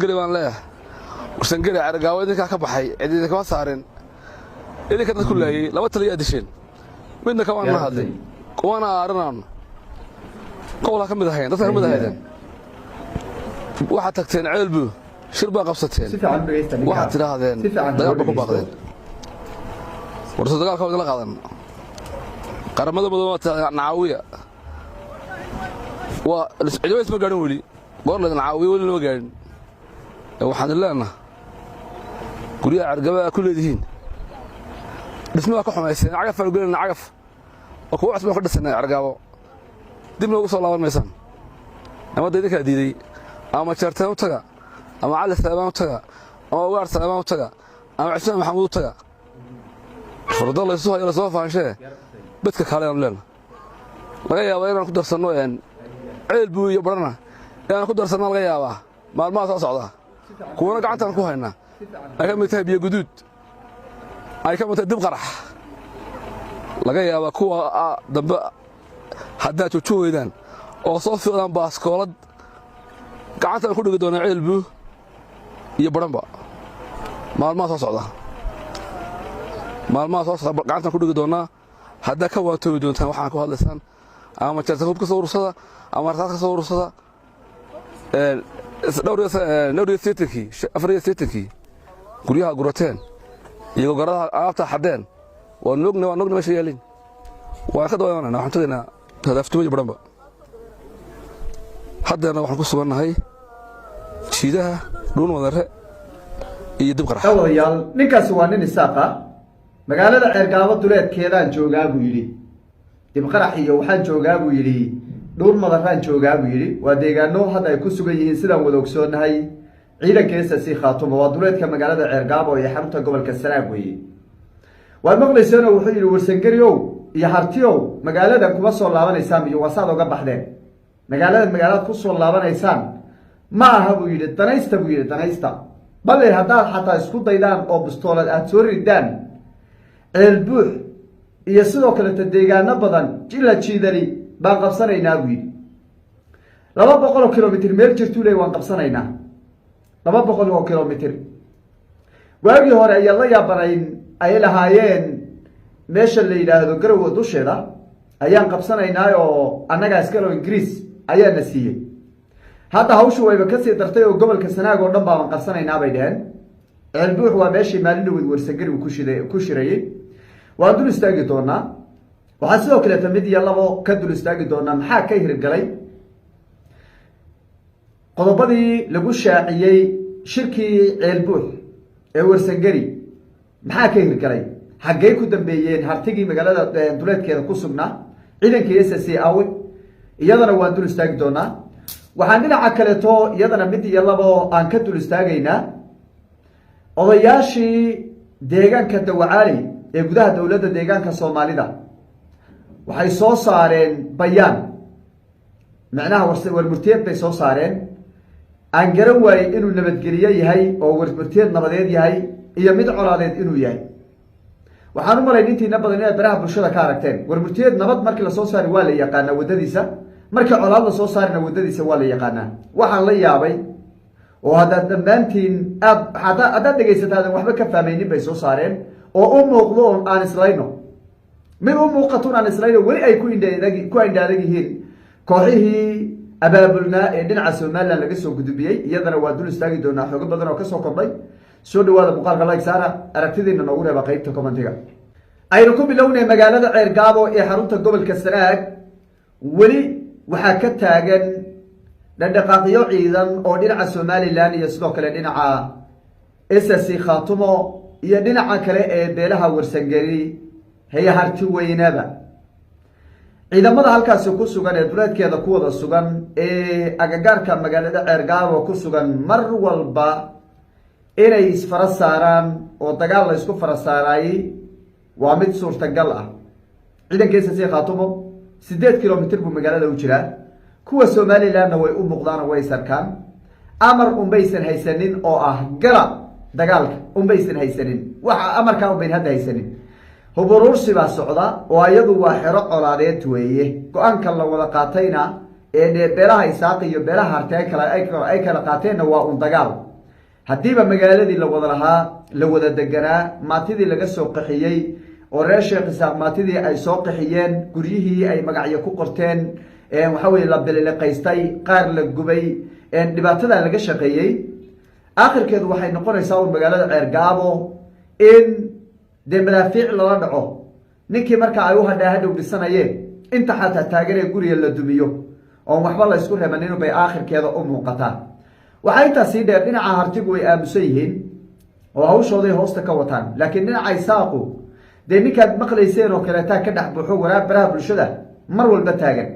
Geli baan leeyahay, Warsangeli, Ceerigaabo idinkaa ka baxay, cid idinkama saarin. Idinka dad ku laayey, laba taliyaa disheen, midna kamaan hadlin, kuwana aarinaano gobolka ka mid ahayn, dadka ka mid ahaydeen. Waxaad tagteen Ceelbu, shir baa qabsateen. Si fiican u dhegeysta ninka. Waxaad tidhaahdeen Si fiican dagaal ba loo ku baaqdeen. Warse dagaalka waa idinla qaadan. Qaramada Mudan waa tidhahdeen nacaawiya. Waa ciidamo isma gaadhin weli, goor laydin caawiyo weli lama gaadhin. Waxaan idin leenaha, guryaha Ceerigaabo aa ku leedihiin dhisma waa ka xumayseen. Cagaf baan gelinaa, cagaf oo kuwa cusub baan ka dhisanay Ceerigaabo. Dibna ugu soo laaban maysaan. Nabadda idinkaa diiday. Ama Jeerteen u taga, ama Cali Saleebaan u taga, ama Ugaar Saleebaan u taga, ama Cismaan Maxamuud u taga. Furdo laysu hayo, lasoo fahanshee bedka kale aanu leenahay. Laga yaabaa inaan ku darsanno Ceelbuu iyo Barana, inaan ku darsanno laga yaabaa maalmaha soo socda. Kuwana gacantaan ku haynaa, ay ka mid tahay Biyo Guduud, ay ka mid tahay Dib Qarax. Laga yaabaa kuwa dambe haddaad joojin weydaan oo soo fiiqdaan baaskoolad, gacantaan ku dhigi doonaa Ceelbuu iyo Baranba maalmaha soo socda. Maalmaha soo socda gacantaan ku dhigi doonaa haddaad ka waantoobi doontaan. Waxaan ku hadlaysaan, ama jarta hub ka soo urursada ama rasaas ka soo urursada. Dhowr iyo siddeetankii, 84-kii guryaha gurateen iyo gogaradaha alaabta xaddeen, waan ogna, waan ogna meesha yaalin. Waan ka daba imanayna. Waxaan tegaynaa Hadaaftimo iyo Baranba. Haddeerna waxaan ku sugannahay jiidaha Dhuun Wadare iyo Dib Qarax. Wadayaal, ninkaasi waa nin Isaaqa. Magaalada Ceergaabo duleedkeedaan joogaa buu yidhi. Dibqarax iyo waxaan joogaa buu yidhi, Dhuur Madaraan joogaa buu yidhi. Waa deegaano hadda ay ku sugan yihiin, sidaan wada ogsoonahay, ciidanka SSC Khaatumo. Waa duleedka magaalada Ceergaabo iyo xarunta gobolka Sanaag weeye. Waad maqlayseenoo wuxuu yidhi: "Warsangeriow iyo Hartiyow, magaaladan kuma soo laabanaysaan iyo waasaad oga baxdeen magaaladan, magaaladaad ku soo laabanaysaan ma aha," buu yidhi. "Danaysta," buu yidhi, "danaysta. Bale haddaad xataa isku daydaan oo bustoolad aada soo ridaan, Ceelbuux iyo sidoo kaleeto deegaano badan jila Jiidali baan qabsanaynaa," buu yidhi. 200 oo kilomitr meel jirtuu ley waan qabsanaynaa, 200 oo kilomitr. Waagii hore ayaad la yaabanayn ay lahaayeen meesha la yidhaahdo Garowe dusheeda ayaan qabsanaynaa oo annagaa iskalo, Ingiriis ayaana siiyey. Hadda hawshu wayba kasii dartay oo gobolka Sanaag oo dhan baaban qabsanaynaa bay dheheen. Ceelbuux waa meeshii maalin dhaweyd Warsangeri uu kushida ku shirayey. Waan dul istaagi doonaa. Waxaa sidoo kaleeta mid iyo labo ka dul istaagi doonaa maxaa ka hirgalay qodobadii lagu shaaciyey shirkii Ceelbuux ee Warsangeri. Maxaa ka hirgalay? Xaggey ku dambeeyeen Hartigii magaalada duleedkeeda ku sugnaa? Ciidankii SSC awe? Iyadana waan dul istaagi doonaa. Waxaan dhinaca kaleeto iyadana mid iyo labo aan ka dul istaagaynaa odayaashii deegaanka Dawacaali ee gudaha dowladda deegaanka Soomaalida. Waxay soo saareen bayaan, macnaha warmurtiyeed bay soo saareen. Aan garan waayey inuu nabadgelyo yahay oo warmurtiyeed nabadeed yahay iyo mid colaadeed inuu yahay. Waxaan u malayn intiina badan inaad baraha bulshada ka aragteen. Warmurtiyeed nabad markii lasoo saari waa la yaqaanaa waddadiisa, markii colaad lasoo saarina waddadiisa waa la yaqaanaa. Waxaan la yaabay oo haddaad dhammaantiin aad haddaad dhegaysataadan waxba ka fahmaynin bay soo saareen oo u muuqdo oon aan islayno, mid u muuqato aan islayno, weli ay ku indha adag yihiin kooxihii abaabulnaa ee dhinaca Somaliland laga soo gudubiyey. Iyadana waa dul istaagi doonaa, xoogo badan oo kasoo kordhay. Soo dhawaada, muuqaalka like saara, aragtidiina noogu reeba qeybta commentiga. Aynu ku bilownay magaalada Ceergaabo ee xarunta gobolka Sanaag. Weli waxaa ka taagan dhaqdhaqaaqyo ciidan oo dhinaca Somaliland iyo sidoo kale dhinaca SSC Khaatumo iyo dhinaca kale ee beelaha Warsangeri heye Harti weynaba. Ciidamada halkaasi ku sugan ee duleedkeeda ku wada sugan ee agagaarka magaalada Ceergaabo ku sugan, mar walba inay isfara saaraan oo dagaal la isku fara saaraayey waa mid suurtagal ah. Ciidanka SSC Khaatumo 8 kilomitr buu magaalada u jiraa. Kuwa Somalilandna way u muuqdaan oo way sarkaan. Amar unbaysan haysanin oo ah gala dagaalka unbaysan haysanin. Waxa amarkaa unbayn hadda haysanin. Huburuursi baa socda oo iyadu waa xero colaadeed weeye. Go-aanka la wada qaatayna Beelaha Isaaq iyo beelaha Harti ay kala qaateenna waa un dagaal. Haddiiba magaaladii la wada lahaa, la wada deganaa, maatidii laga soo qaxiyey oo reer Sheekh Isaaq maatidii ay soo qaxiyeen, guryihii ay magacyo ku qorteen, waxa weye la bililiqaystay, qaar la gubay, dhibaatada laga shaqeeyey, aakhirkeedu waxay noqonaysaa un magaalada Ceergaabo in dee madaafiic lala dhaco. Ninkii marka ay u hadhaa hadhow dhisanayeen inta xataa taaganee guriga la dumiyo oon waxba la isku rebanin bay aakhirkeeda u muuqataa. Waxaa intaas sii dheer, dhinaca Hartigu way aamusan yihiin oo hawshooday hoosta ka wataan, laakiin dhinaca Isaaqu dee ninkaad maqlayseen oo kaleetaa ka dhex buuxo waraa baraha bulshada mar walba taagan.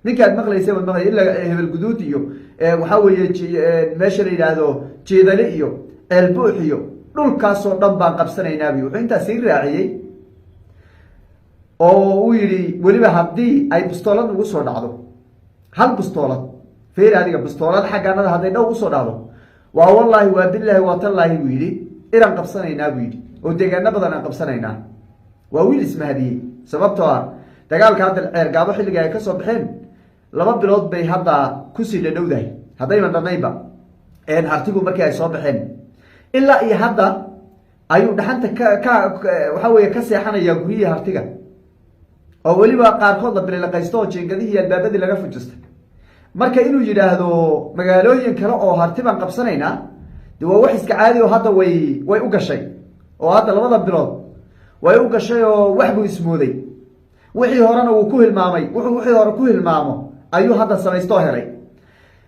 Ninkaad maqlayseen waad maqlay ilaa Hebel Guduud iyo waxaa weeye meesha la yidhaahdo Jiidali iyo Ceelbuux iyo dhulkaasoo dhan baan qabsanaynaabui. Wuxuu intaas sii raaciyey oo uu yidhi weliba haddii ay bustoolad ugu soo dhacdo, hal bustoolad, feer adiga, bustoolad xaggaanada hadday dhow usoo dhacdo, waa wallaahi, waa bilaahi, waa tallaahi buu yidhi, inaan qabsanaynaa buu yidhi oo deegaano badan aan qabsanaynaa. Waa wiil ismahadiyey, sababtoo ah dagaalka hadda Ceergaabo xilliga ay ka soo baxeen 2 bilood bay hadda kusii dhadhowdahay, haddaynan dhannaynba. Hartigu markii ay soo baxeen ilaa iyo hadda ayuu dhaxanta ka waxa weye ka seexanaya guryihii Hartiga oo weliba qaarkood la bililiqaysto oo jiingadihii iyo albaabadii laga fujistay. Marka inuu yidhaahdo magaalooyin kale oo Harti baan qabsanaynaa, de waa wax iska caadi oo hadda way u gashay oo hadda 2da bilood way u gashay oo wax buu ismooday. Wixii horena wuu ku hilmaamay. Wuxuu wixii hore ku hilmaamo ayuu hadda samaystoo helay.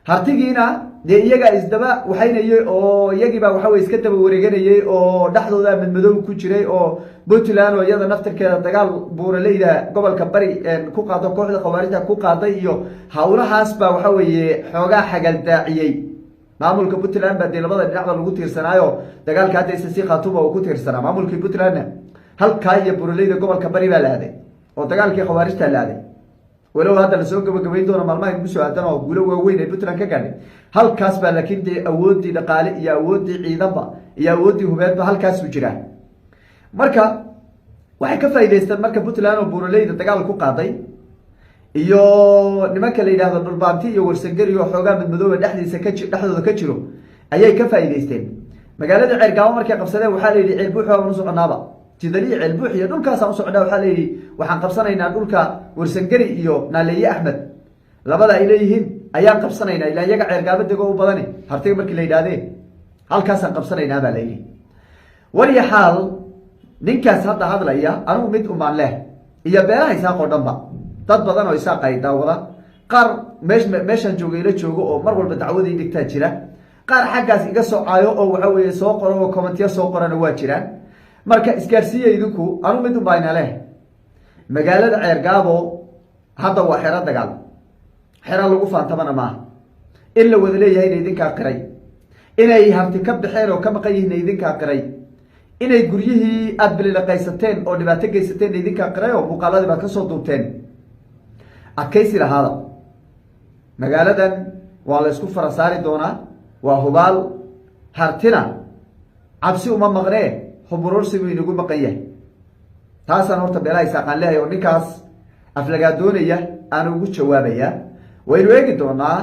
Hartigiina dee iyagaa isdaba waxaynayey oo iyagiibaa waxa wey iska daba wareeganayey oo dhexdooda madmadow ku jiray, oo Puntland oo iyada naftirkeeda dagaal buuraleyda gobolka Bari ku qaado, kooxda khawaarijta ku qaaday iyo hawlahaas baa waxa weeye xoogaa xagaldaaciyey. Maamulka Puntland baa dee labada dhinacba lagu tiirsanaayo. Dagaalka hadda SSC Khaatuma uu ku tiirsanaa maamulkii Puntlandna halkaa iyo buuraleyda gobolka Bari baa la aaday oo dagaalkii khawaarijta la aaday, walow hadda lasoo gabagabayn doono maalmaha ugu soo aadan oo guulo waaweyn ay Puntland ka gaadhay halkaas baa. Laakiin dee awooddii dhaqaale iyo awooddii ciidanba iyo awooddii hubeedba halkaasuu jiraa. Marka waxay ka faa'idaysteen marka Puntland oo buuraleyda dagaal ku qaaday iyo nimanka la yidhahdo Dhulbaanti iyo Warsangeri oo xoogaa madmadooba dhexdiisa ka dhexdooda ka jiro ayay ka faa'idaysteen. Magaalada Ceergaabo markay qabsadeen, waxaa la yidhi Ceelbuux baan u soconaaba, Jidaliyi, Ceelbuux iyo dhulkaasaan usoconnaa. Waxaa la yidhi waxaan qabsanaynaa dhulka Warsangeri iyo Naaleeye Axmed labada ay leeyihiin ayaan qabsanaynaa, ilaa iyaga Ceergaabo dego u badani Hartiga markii la yidhahdee, halkaasaan qabsanaynaa baa la yidhi. Waliya xaal, ninkaas hadda hadlaya anigu mid umaan leh iyo beelaha Isaaq oo dhanba, dad badan oo Isaaq ay daawada, qaar meeshaan jooga ila joogo oo mar walba dacwadii dhigtaa jira, qaar xaggaas iga socaayo oo waxa weeye soo qoro oo commentiya soo qorana waa jiraan. Marka isgaarsiiya idinku, anigu mid unbaa ina leh: magaalada Ceergaabo hadda waa xero dagaal, xero lagu faantamana maaha. In la wada leeyahayna idinkaa qiray, inay Harti ka baxeen oo ka maqan yihiinna idinkaa qiray, inay guryihii aada bililiqaysateen oo dhibaato geysateen idinkaa qiray oo muuqaaladii baad kasoo duubteen. Adkaysi lahaada, magaaladan waa la isku fara saari doonaa, waa hubaal. Hartina cabsi uma maqnee, huburursi buu inagu maqan yahay. Taasaan horta beelaha Isaaqaan lehay oo ninkaas aflagaa doonaya aan ugu jawaabaya. Waynu eegi doonaa,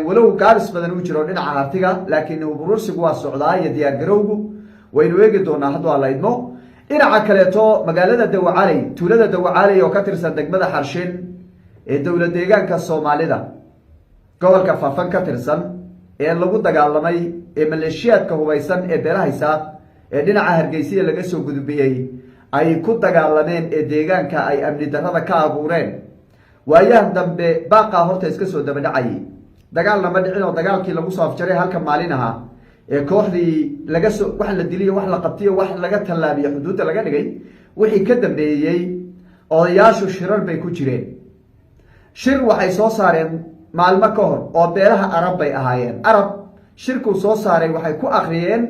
walow gaabis badan uu jiro dhinaca Hartiga, laakiin huburursigu waa socdaa iyo diyaar garowgu. Waynu eegi doonaa hadduu Alla idmo. Dhinaca kaleeto, magaalada Dawacaaley, tuulada Dawacaaley oo ka tirsan degmada Xarshin ee dowlad deegaanka Soomaalida, gobolka Faafan ka tirsan, ee lagu dagaalamay ee maleeshiyaadka hubaysan ee beelaha Isaaq ee dhinaca Hargeysiya laga soo gudbiyey ay ku dagaalameen ee deegaanka ay amni darrada ka abuureen, waayahan dambe baaqaa horta iska soo daba dhacayay. Dagaalna ma dhicin oo dagaalkii lagu soo afjaray halka maalin ahaa ee kooxdii laga soo wax la diliyo, wax la qabtiyo, wax laga tallaabiyo, xuduudda laga dhigay, wixii ka dambeeyey odayaashu shirar bay ku jireen. Shir waxay soo saareen maalmo ka hor oo beelaha Arab bay ahaayeen. Arab shirkuu soo saaray waxay ku akriyeen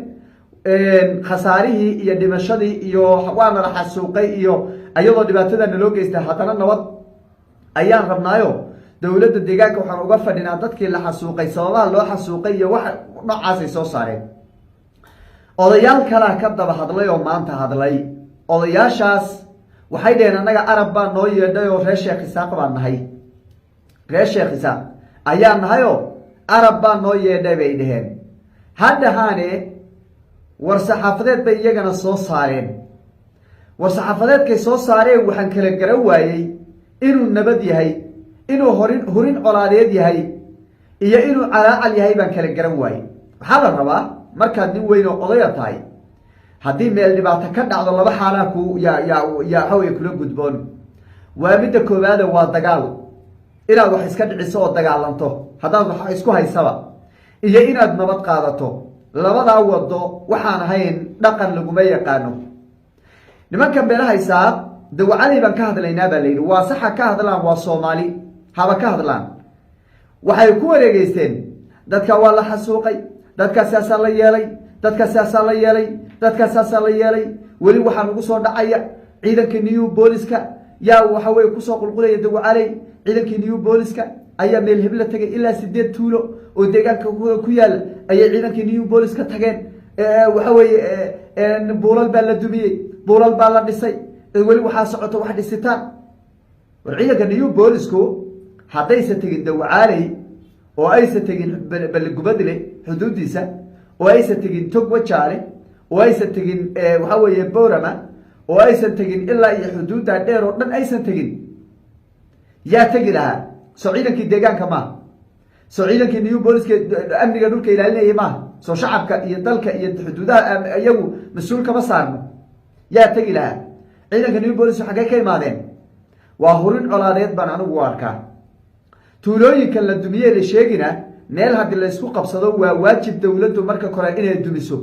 khasaarihii iyo dhimashadii iyo waana la xasuuqay iyo iyadoo dhibaatada naloo geystay haddana nabad ayaan rabnaayo, dowladda deegaanka waxaan uga fadhinaa dadkii la xasuuqay sababaha loo xasuuqay iyo wax noocaasay soo saareen. Odayaal kalaa ka daba hadlay oo maanta hadlay. Odayaashaas waxay dhaheen annaga Arab baa noo yeedhay oo reer Sheekh Isaaq baan nahay, reer Sheekh Isaaq. Ayaa nahayoo Arab baa noo yeedhay bay dheheen. Hadhahaane war-saxaafadeed bay iyagana soo saareen. War-saxaafadeedkay soo saareen waxaan kala garan waayey inuu nabad yahay, inuu horin hurin colaadeed yahay iyo inuu calaacal yahay baan kala garan waayey. Waxaa la rabaa markaad nin weyn oo odaya tahay, haddii meel dhibaato ka dhacdo, laba xaalaa ku yaa yaa yaa waxa wey kula gudboon. Waa midda koowaada, waa dagaal, inaad wax iska dhiciso oo dagaalanto haddaad wax isku haysaba, iyo inaad nabad qaadato. Labadaa wado waxaan ahayn dhaqan laguma yaqaano. Nimankan beelahaysaa Dawacaley baan ka hadlaynaa baa layidhi. Waa saxa, ka hadlaan, waa Soomaali, haba ka hadlaan. Waxay ku wareegeysteen dadka waa la xasuuqay, dadka saasaa la yeelay, dadka saasaa la yeelay, dadka saasaa la yeelay. Weli waxaa nagu soo dhacaya ciidanka New Booliska yaa waxa weye kusoo qulqulaya Dawacaley. Ciidankii New Booliska ayaa meel hebla tegay, ilaa 8 tuulo oo deegaanka ku yaal ayay ciidankii New Booliska tageen. Waxa weeye buulal baa la dumiyey, buulal baa la dhisay, weli waxaa socoto wax dhisitaan. War ciidanka New Boolisku haddaysa tegin Dawacaaley oo aysa tegin Balligubadle xuduudiisa oo aysa tegin Tog Wajaale oo aysan tegin waxa weeye Borama oo aysan tegin ilaa iyo xuduudda dheer oo dhan aysan tegin, yaa tegi lahaa? Soo ciidankii deegaanka maaha? Soo ciidankii New Booliska amniga dhulka ilaalinayay maaha? Soo shacabka iyo dalka iyo xuduudaha iyagu mas-uul kama saarno? Yaa tegi lahaa? Ciidanka New Bolis xaggee ka imaadeen? Waa hurin colaadeed baan anigu u arkaa. Tuulooyinka la dumiyee la sheegina, meel haddii laysku qabsado waa waajib dowladdu marka kore inay dumiso,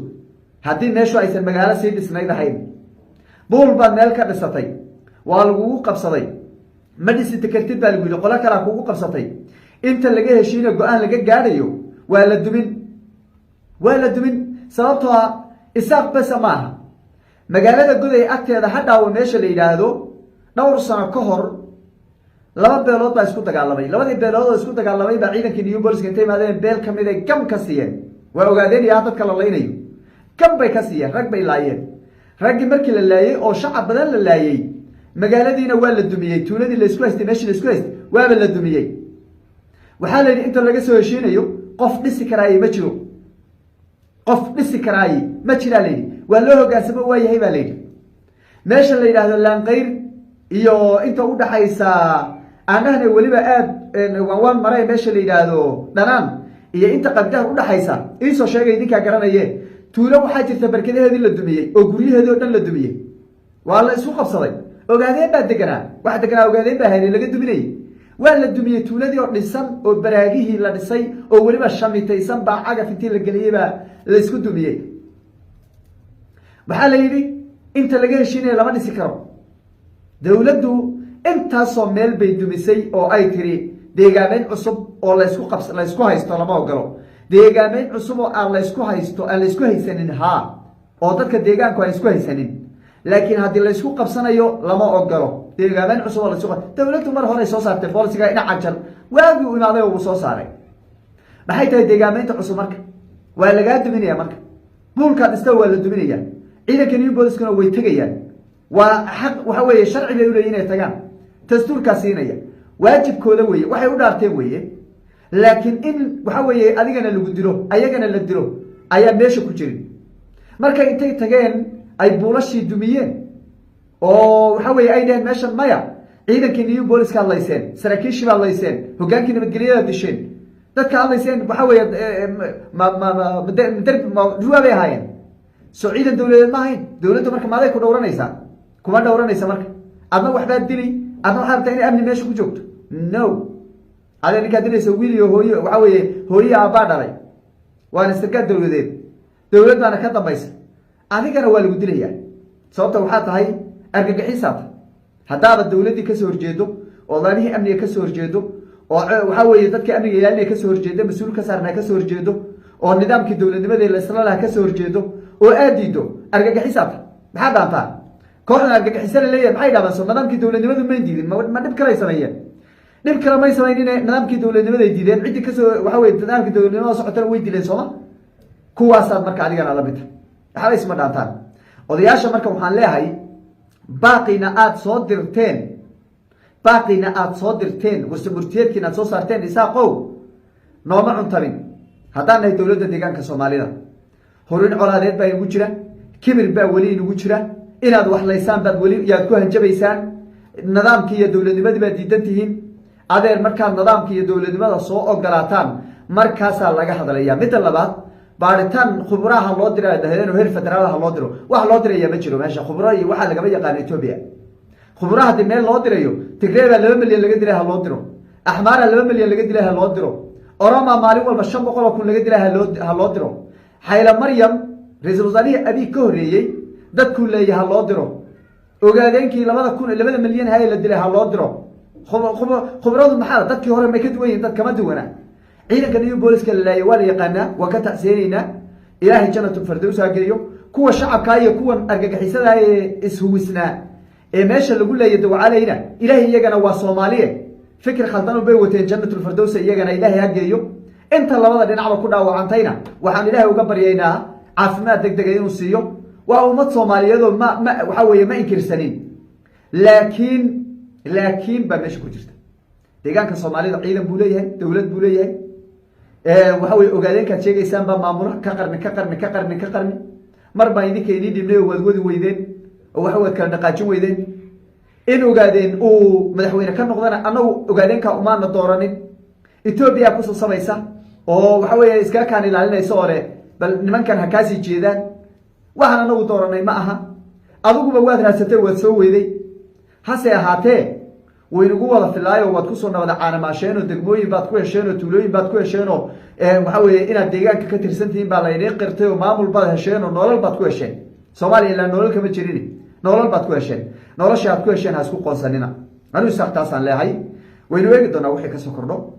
haddii meeshu aysan magaalo sii dhisnayd ahayn. Buul baad meel ka dhisatay, waa lagugu qabsaday, ma dhisita kartid baa lagu yidhi, qolo kalaa kugu qabsatay. Inta laga heshiina go-aan laga gaadhayo waa la dumin, waa la dumin. Sababtoo ah Isaaq besa maaha. Magaalada Goday agteeda Hadhaawo meesha la yidhaahdo, dhowr sano ka hor laba beelood baa isku dagaalamay. Labadii beelood oo isku dagaalamay baa ciidankii New Booliska intay imaadeen beel kamid ay gam ka siiyeen. Waa ogaadeen yaa dadka la laynayo. Gam bay ka siiyeen, rag bay laayeen. Raggii markii la laayey oo shacab badan la laayey, magaaladiina waa la dumiyey. Tuuladii laysku haystay, meeshii laisku haystay waaba la dumiyey. Waxaa la yidhi inta laga soo heshiinayo qof dhisi karaaye ma jiro, qof dhisi karaaye ma jiraa la yidhi. Waa loo hogaansamo, waa yahay baa la yidhi. Meesha la yidhaahdo Laanqayr iyo inta udhaxaysa aandhahne weliba aad waan maray, meesha la yidhaahdo Dhanaan iyo inta Qabdahar udhaxaysa, iisoo sheegay idinkaa garanaye, tuulo waxaa jirta barkadaheedii la dumiyey oo guryaheedii o dhan la dumiyey. Waa la isku qabsaday. Ogaadeen baa deganaa, waxa deganaa Ogaadeen baa hayay, laga duminayay. Waa la dumiyey tuuladii oo dhisan oo baraagihii la dhisay oo weliba shamitaysan baa cagaf intii la geliyey baa la isku dumiyey. Waxaa la yidhi inta laga heshiinaya lama dhisi karo. Dowladdu intaasoo meel bay dumisay oo ay tiri deegaameyn cusub oo laysku qabs laysku haysto lama ogolo. Deegaameyn cusub oo aan laysku haysto, aan laysku haysanin haa, oo dadka deegaanku aan isku haysanin, laakiin haddii laysku qabsanayo lama ogolo deegaameyn cusub oo laysku. Dowladdu mar horey soo saartay policy-ga ina Cagjar waagii u imaaday oo uu soo saaray. Maxay tahay deegaameynta cusub? Marka waa lagaa duminaya, marka buulkaad dhista waa la duminaya. Ciidanka New Booliskuna way tegayaan, waa xaq, waxa weeye sharci bay uleeyihin inay tagaan, dastuurkaa siinaya, waajibkooda weeye, waxay u dhaarteen weeye. Laakiin in waxa weeye adigana lagu dilo, ayagana la dilo ayaa meesha ku jirin. Markay intay tageen ay buulashii dumiyeen oo waxa weeye ay dheheen meeshan maya, ciidankii New Booliska hadlayseen, saraakiishii baad layseen, hogaankii nabadgelyada disheen, dadka hadlayseen waxa weeye ma duwaa bay ahaayeen. Soo ciidan dowladeed ma ahayn? Dowladdu marka maaday ku dhowranaysaa? Kuma dhowranaysa. Marka adna waxbaad dili, adna waxaad rabtaa inay amni meesha ku joogto? No, adee ninkaad dilaysa wiil iyo hooyo, waxa weeye hooyihi aabbaa dhalay, waana sarkaal dowladeed, dowlad baana ka dambaysa. Adigana waa lagu dilayaa, sababta waxaa tahay argagixisaata. Haddaaba dowladdii kasoo horjeedo oo laamihii amniga kasoo horjeedo oo waxaa weeye dadka amniga ilaalinaya kasoo horjeedo, mas-uul ka saarnaa kasoo horjeedo, oo nidaamkii dowladnimadii laisla laha kasoo horjeedo oo aad diido, argagixisaata. Maxaa dhaantaa kooxdan argagixisa la leeyahay? Maxay dhahdaan? Soo nidaamkii dowladnimadu mayn diidin? Ma dhib kalay sameeyeen? Dhib kale may samaynine, nidaamkii dowladnimaday diideen. Ciddii kasoo waxa weye nidaamkii dowladnimada socotana way dileen, sooma? Kuwaasaad marka adigana la midta, waxba isma dhaantaan. Odayaasha marka waxaan leeyahay, baaqiina aada soo dirteen, baaqiina aada soo dirteen, warsamurtiyeedkiina aad soo saarteen, Isaaqow. Nooma cuntabin haddaan nahay dowladda deegaanka Soomaalida. Horin colaadeed baa inugu jira, kibir baa weli inugu jira, inaad waxlaysaan baad weli yaad ku hanjabaysaan. Nidaamkii iyo dowladnimadii baad diidan tihiin. Adeer, markaad nidaamka iyo dowladnimada soo ogolaataan, markaasaa laga hadlaya. Midda labaad, baaritaan khuburaha loo dira dhaheen oo heer federaalaha loo diro. Wax loo diraya ma jiro meesha. Khuburo iyo waxaa lagama yaqaano Etoobiya. Khuburaha haddii meel loo dirayo, Tigree baa 2 milyan laga dilay, ha loo diro. Axmaara 2 milyan laga dilay, ha loo diro. Oroma maalin walba 500,000 laga dilay, ha loo diro. Xayla Maryam, ra-iisul wasaarihii Abiy ka horreeyey, dadkuu leeyahay ha loo diro. Ogaadeenkii 2000, 2 milyan haye la dilay, ha loo diro. Khubradu maxaa dadkii hore may ka duwan yihin? Dad kama duwana. Ciidankan iyo booliska la laayay waa la yaqaanaa, waan ka tacseenaynaa. Ilaahay Jannatul Fardows ha geeyo. Kuwa shacabkaa iyo kuwan argagixisada ee ishuwisnaa ee meesha lagu leeyay Dawcalayna, Ilaahay iyagana, waa Soomaaliye, fikir khaldan bay wateen, Jannatul Fardows iyagana Ilaahay ha geeyo. Inta labada dhinacba ku dhaawacantayna waxaan Ilaahay uga baryaynaa caafimaad deg dega inuu siiyo. Waa ummad Soomaaliyeedoo ma waxa weeye ma inkirsanin, laakiin baa meesha ku jirta. Deegaanka Soomaalida ciidan buu leeyahay, dowlad buu leeyahay. Waxa weye, ogaadeenkaad sheegaysaan baa maamula ka qarni, ka qarni, ka qarni, ka qarni. Mar baan idinka inii dhibnay oo waad wadi weydeen oo waxa waad kala dhaqaajin weydeen. In Ogaadeen uu madaxweyne ka noqdana, annagu Ogaadeenka umaana dooranin. Etoobiya kusoo samaysa oo waxa weeye iskaga kaan ilaalinaysa oo leh bal nimankan ha kaasii jeedaan. Waxaan anagu dooranay ma aha. Adiguba waad raadsatay, waad soo weyday. Hase ahaatee, waynagu wada filaayo, waad kusoo nabada caanamaasheen oo degmooyin baad ku hesheen oo tuulooyin baad ku hesheen oo waxa weeye inaad deegaanka ka tirsantihiin baa laydiin qirtay oo maamul baad hesheen oo nolol baad ku hesheen. Soomaaliya ilaa nolol kama jirin, nolol baad ku hesheen. Nolosha aad ku hesheen ha isku qoonsanina. Anigu Isaaq taasaan leehay. Waynu eegi doonaa wixii kasoo kordho.